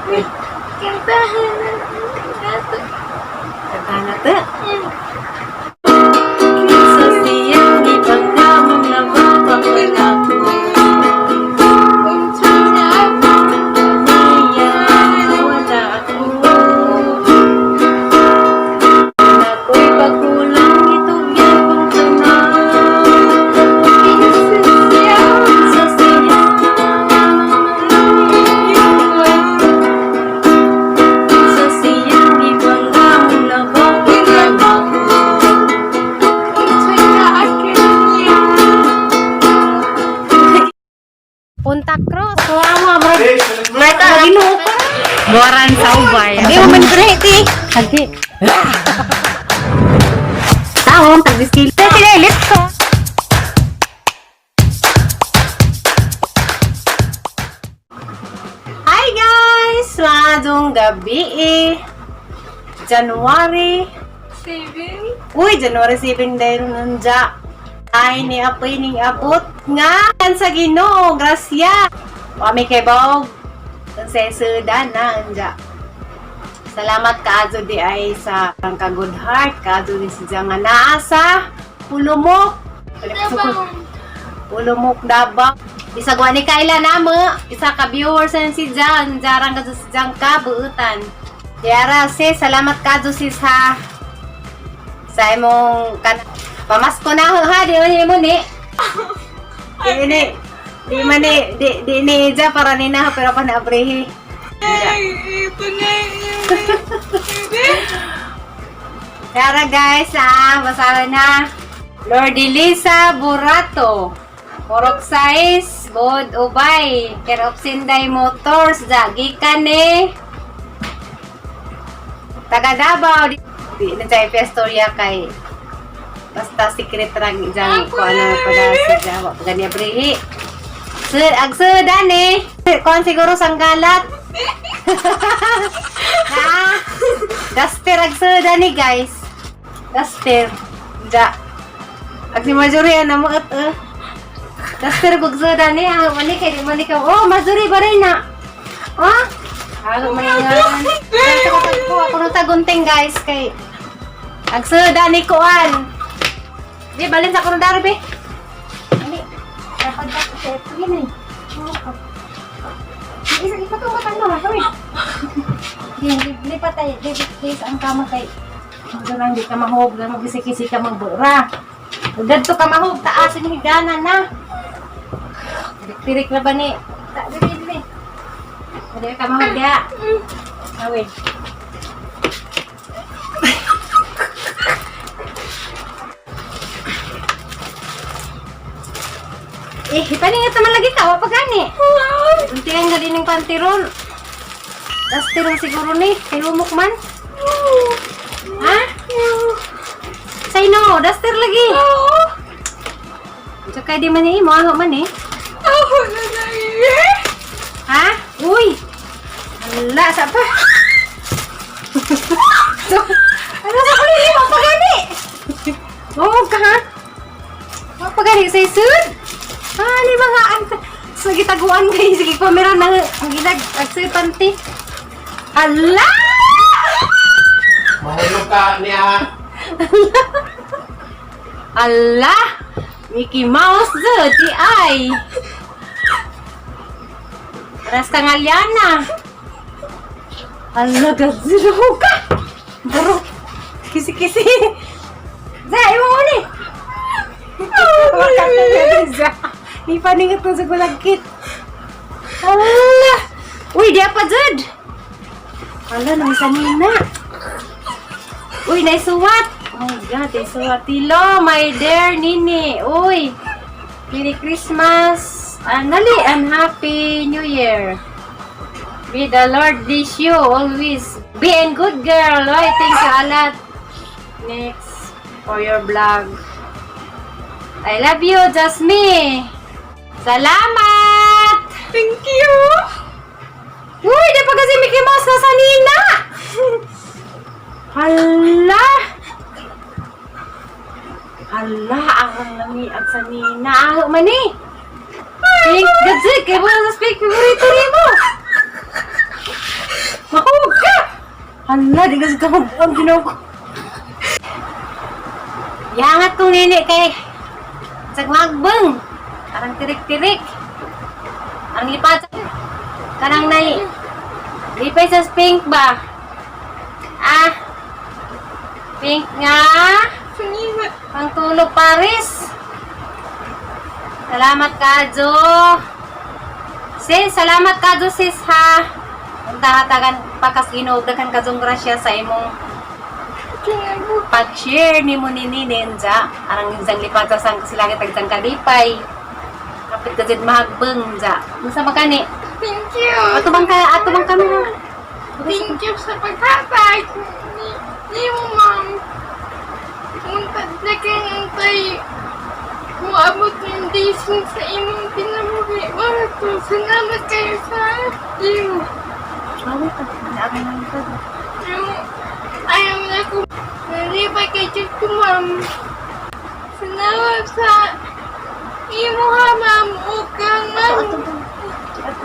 Kantahan na. Kantahan na to. Sa siyang ipanghamong na mapapalak mo. Niya, wala ako. Ako'y pagkulang itugyan kong tanan. Sa siyang sa siyang ipanghamong na mapapalak mo. Punta Cruz. Kawawa, bro. Maginoo ka. Buwaran sa ubay. Di mo man ti. Hagi. Taon, tag-skill. Sige, let's go. Hi guys! Maadong gabi eh. January. 7. Uy, January 7 dahil nanja. Ay, ni apoy ning abot nga sa Ginoo, grasya. Kami kay Bog. Sa sudan na anja. Salamat kaadto di ay sa ang ka good heart kaadto ni si nga naa sa Pulumok. Pulumok Davao. Isa gwa ni Kaila namo, isa ka viewers ang si Jan, jarang ka si Jan ka buutan. Diara sis, salamat kaadto sis ha. Sa imong kan pamasko na ho, ha, di man mo ni. Di ni di man ni di di ni ja para ni na pero pa na abrehi. Ito na. Tara guys, ah, basahin na. Lord Elisa Burato. Porok size, bod ubay. Care of Sinday Motors, da gikan ni taga Davao. Di, di na siya istorya kay basta secret rang jang ko ano pala si Jawa pag niya brehi. Sir, ag sir dani. Kon siguro sanggalat. Ha? Duster ag sir dani guys. Duster. Ja. Ag si Marjorie ana mo at eh. Duster kog sir dani ah mani kay di mani ka. Oh, Marjorie baray na. Ha? Ako man nga. Ako ako nung tagunting guys kay Ag sir dani kuan. Di balin sa kurong darbe. Ani. Dapat ba sa ito yun eh. Isa isa to matang na kami. Di di di patay, di di di sa ang kama kay. Doon lang di ka mahog, doon magbisi-kisi ka magbura. Dadto ka mahog, taas ang higdanan na. Tirik na ba ni? Ta, di di di. Di ka mahog diha. Awi. Eh, ipaningat naman lagi ka, wa pa gani. Unti ang gali ng pantirol. Duster siguro ni, kay lumok man. Ha? Say no, duster lagi. Tsaka di man ni mo, aho man eh. Ako na na. Ha? Uy! Ala, sa pa. So, ano sa kulili mo? Pagani! Mamog ka ha? Wa pagani sa isud? Ah, di ba nga? Sa gitaguan kay sige pa meron ng ang gilag ag sa panty. Ala! Mahulog ka niya. Ala! Mickey Mouse the ti ay. Ras ka nga liana. Ala, gaziro ka! Bro, kisi-kisi. Za, imo mo ni. Za, ni paningat na sa gulagkit. Ala! Uy, di pa jud. Ala, nang sanina. Uy, naisuwat. Oh my God, naisuwat. Tilo, my dear Nini. Uy, Merry Christmas. Nali, and Happy New Year. May the Lord bless you always. Be a good girl. Oy, thank you a lot. Next, for your vlog. I love you, Jasmine. Salamat! Thank you. Uy, di pa kasi Mickey Mouse nasa nina! Hala! Hala, ang lami at sa nina. Aho man eh. Pink, that's it. Kaya mo na sa speak, favorito rin mo. Ala, di kasi kamubuang ginawa ko. Yangat kong nini kay sagmagbeng. Arang tirik-tirik. Ang lipat kanang nai. Lipay sa pink ba? Ah. Pink nga. Sanina. Pangtulog Paris. Salamat kajo. Sis, salamat kajo sis ha. Unta hatagan pakas Ginoo daghan kajong grasya sa imong Kinabuhi. pag-share nimo ni Ninja. Arang injang lipat sa sang kasilangit tagtang kalipay. Kapit ka jud mahagbeng ja. Unsa man kani? Thank you. Ato bang ka ato bang kamera? Thank you sa paghatag. Ni mo, ma'am. Muntad na kang tay. Muabot ng daysing sa imong kinabuhi. Wala to. Salamat kayo sa iyo. Wala ka. Naabay na ito. Yung ayaw na ko. Nalipay kay Diyos ko, ma'am. Salamat sa imo ha, ma'am. O kang, ma'am. Ato bang. Ato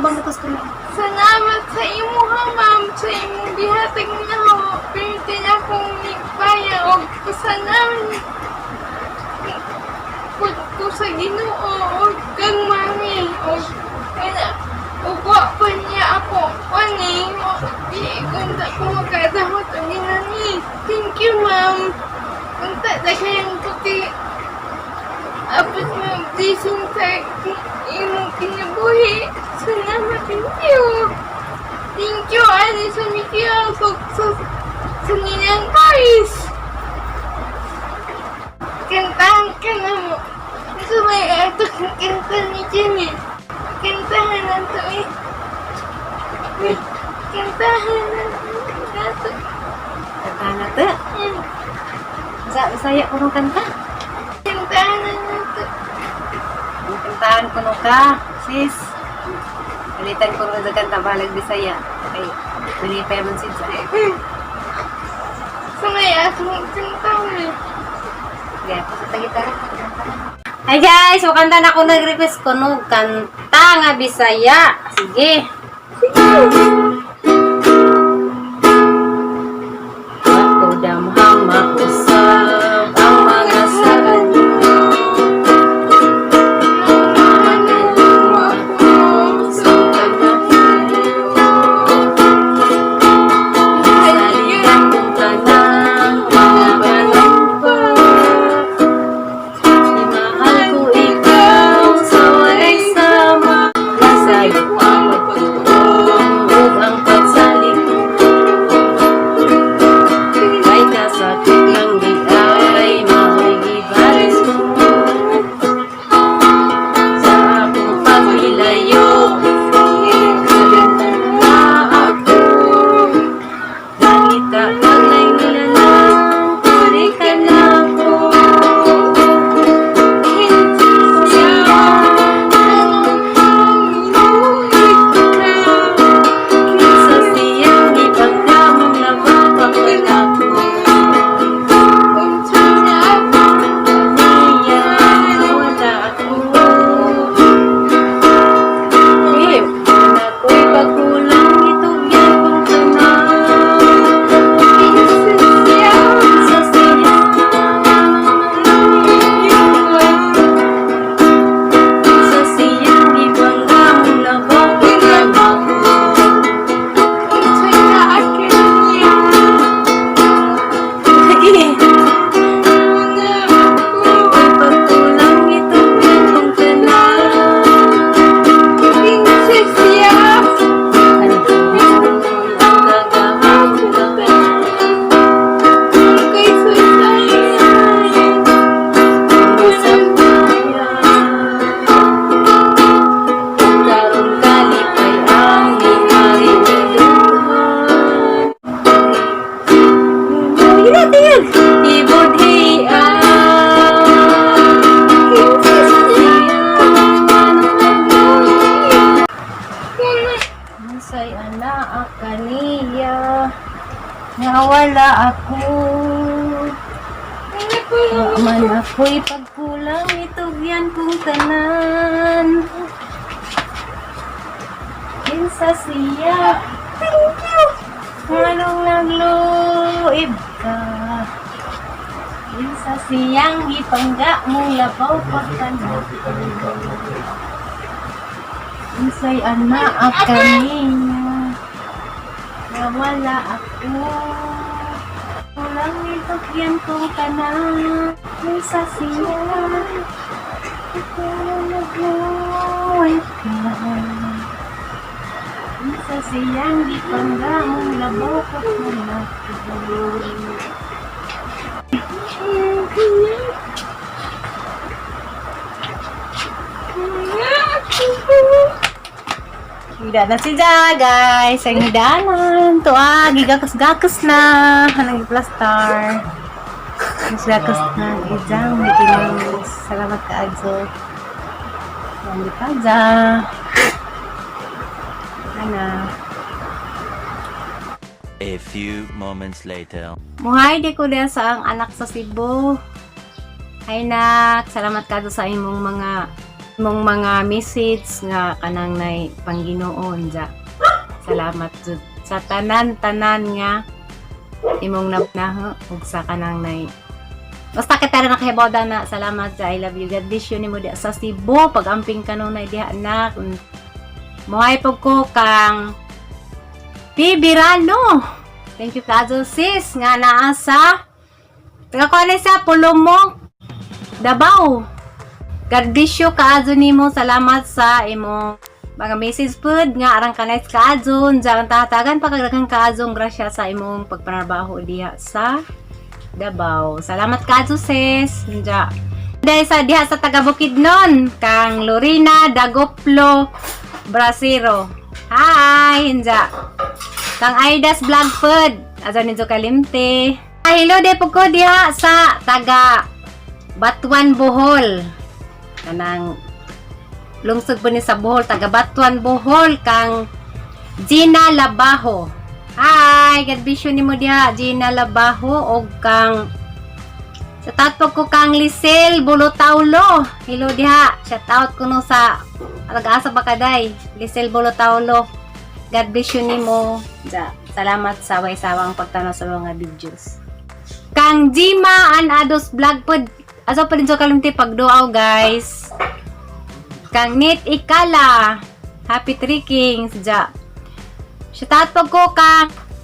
bang atos kamera. Salamat sa imo ha, ma'am, sa imong gihatag na ho. Pinti na akong nagpaya og pasalamat ko, ko sa Ginoo og kang mami og kana og wa pa niya ako kani o di unta ko makadahot og ginani. Thank you, ma'am. Unta daghan ko kay abot mo blessing sa imong kinabuhi. Salamat, thank you. Thank you, ani sa Miguel, sa Ninang Paris. Kantahan ka na mo. Sa may ato kang kanta ni Jenny. Kantahan na to eh. Kantahan na to. Kanta na to. Sa Bisaya ko nung kanta. Kantahan na to. Ang kantahan ko nung ka, sis. Palitan ko nung sa kanta balag Bisaya. Kay malipay man si Jai. Sa may ato kang kanta eh. Kaya ko sa tagitara. Hi guys, so kanta na ako nag-request ko nung kanta nga Bisaya. Sige. Ako damhang mausap ang mga saad. Salitan kong tanang mga panumpa. Mahal ko ikaw sa walay sama. Nasa'yo ang pagtuong ug ang pagsalig ko. Kay kasakit lang di ay mao'y gibalis ko. Sa akong paghilayo, na ako. Nangita ka nga'y nilalang, puri ka na ako. Sa siyang ipagdamong labang pagkako. Niya, wala ako. Eh, ako'y pagkulang itugyan kong tanan. Sa siyang sa siyang ipagdamong labang pagkako. Lagi. Pagkulang itugyan kong tanan. Unsay ana kaniya nga wala ako. Wa man ako'y pagkulang itugyan kong tanan. Kinsa siya? Thank you. Nganong nagluib ka? Sa siyang gipangga mong labaw pa ka na. Unsay ana kaniya nawala ako. Walang itugyan kong tanan sa siya. Ikaw nagluib ka. Sa siyang gipangga mong labaw pa ka na. Hida na si Ja, guys. Ang hidanan. To ah, gigakas-gakas na. Anong plastar. Gakas na. Ijang, bikinis. Salamat ka, Adzo. Mami pa, Ja. Ana. A few moments later. Muhay di ko diha sa ang anak sa Cebu. Hi nak, salamat ka sa imong mga message nga kanang nay Panginoon ja. Salamat jud sa tanan-tanan nga imong nabnaho ug sa kanang nay. Basta kita ra nakahiboda na. Salamat ja. I love you. God bless you nimo diha sa Cebu. Pag-amping kanunay diha anak. Muhay pug ko kang Pibirano. Thank you kaadto sis nga naa sa taga kuan sa Pulumong, Davao. God bless you kaadto nimo. Salamat sa imong mga message food nga arang kanay kaadto diyan tatagan pagkagdagan kaadto grasya sa imong pagpanarbaho diha sa Davao. Salamat kaadto sis. Diya. Dahil sa diha sa taga Bukidnon kang Lorena Dagoplo Brasero. Hi, Inja. Kang Aidas Vlog Food. Asa ninyo kalimte. Ah, hello de po ko diha sa taga Batuan, Bohol. Kanang lungsod po ni sa Bohol, taga Batuan, Bohol kang Gina Labajo. Hi, God bless you nimo diha Gina Labajo og kang sa tatpog ko kang Lisel Bolotaulo. Hello diha. Shout out ko no sa taga-asa ba kaday? Lisel Bolotaulo. God bless you nimo. Ja, salamat sa way-sawang pagtanaw sa mga videos. Kang Jima an Ados Vlog pod. Asa pa din sa kalimti pagduaw, guys. Kang Nit Ikala. Happy Three Kings. Ja. Shout out po ko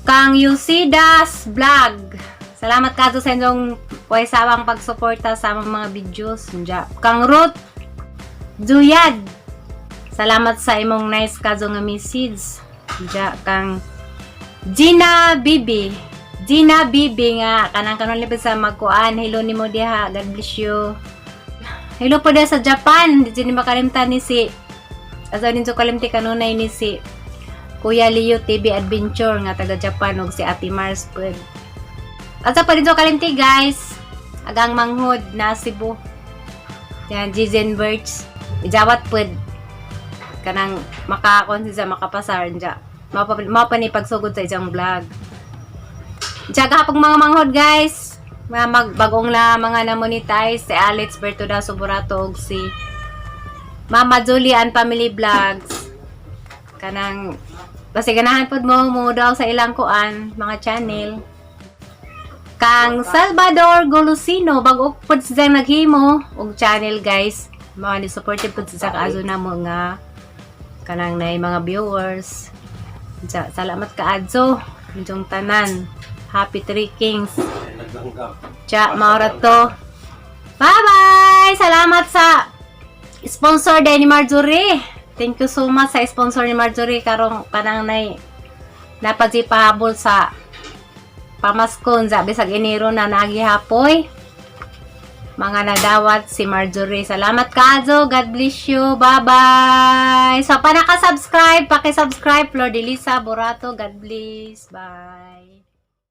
kang Yusidas Vlog. Salamat kato sa inyong way-sawang pagsuporta sa among mga videos. Ja. Kang Ruth Duyad. Salamat sa imong nice kazo nga message. Ja kang Gina Bibi. Gina Bibi nga kanang kanon lipid sa magkuan. Hello nimo diha. God bless you. Hello po diha sa Japan. Di ni makalimtan ni si Asa ninyo kalimti kanunay ni si Kuya Leo TV Adventure nga taga Japan ug si Ate Mars pod. Asa pa ninyo kalimti guys. Agang manghod na Cebu. Yan, Jizen Birch. Ijawat pod kanang makakon siya makapasar dya. Mao pa ni pagsugod sa isang vlog. Diya gahapon mga manghod guys. Mga magbagong na mga na-monetize si Alex Bertoda Suburato ug si Mama Julie and Family Vlogs. Kanang basta ganahan pod mo mo daw sa ilang kuan mga channel. Kang Salvador Golosino bag-o pod siya naghimo og channel guys. Mga ni supportive pod siya kaazo na mo nga kanang nay mga viewers. Sa, salamat kaadzo inyong tanan. Happy Three Kings. Cha, maura to. Bye-bye! Salamat sa sponsor din ni Marjorie. Thank you so much sa sponsor ni Marjorie karong kanang nay napajipahabol sa pamaskon sa bisag Enero na nagihapoy. Mga nadawat si Marjorie. Salamat kaadzo. God bless you. Bye-bye. Sa pa naka-subscribe, paki-subscribe Flor de Lisa Borato. God bless. Bye.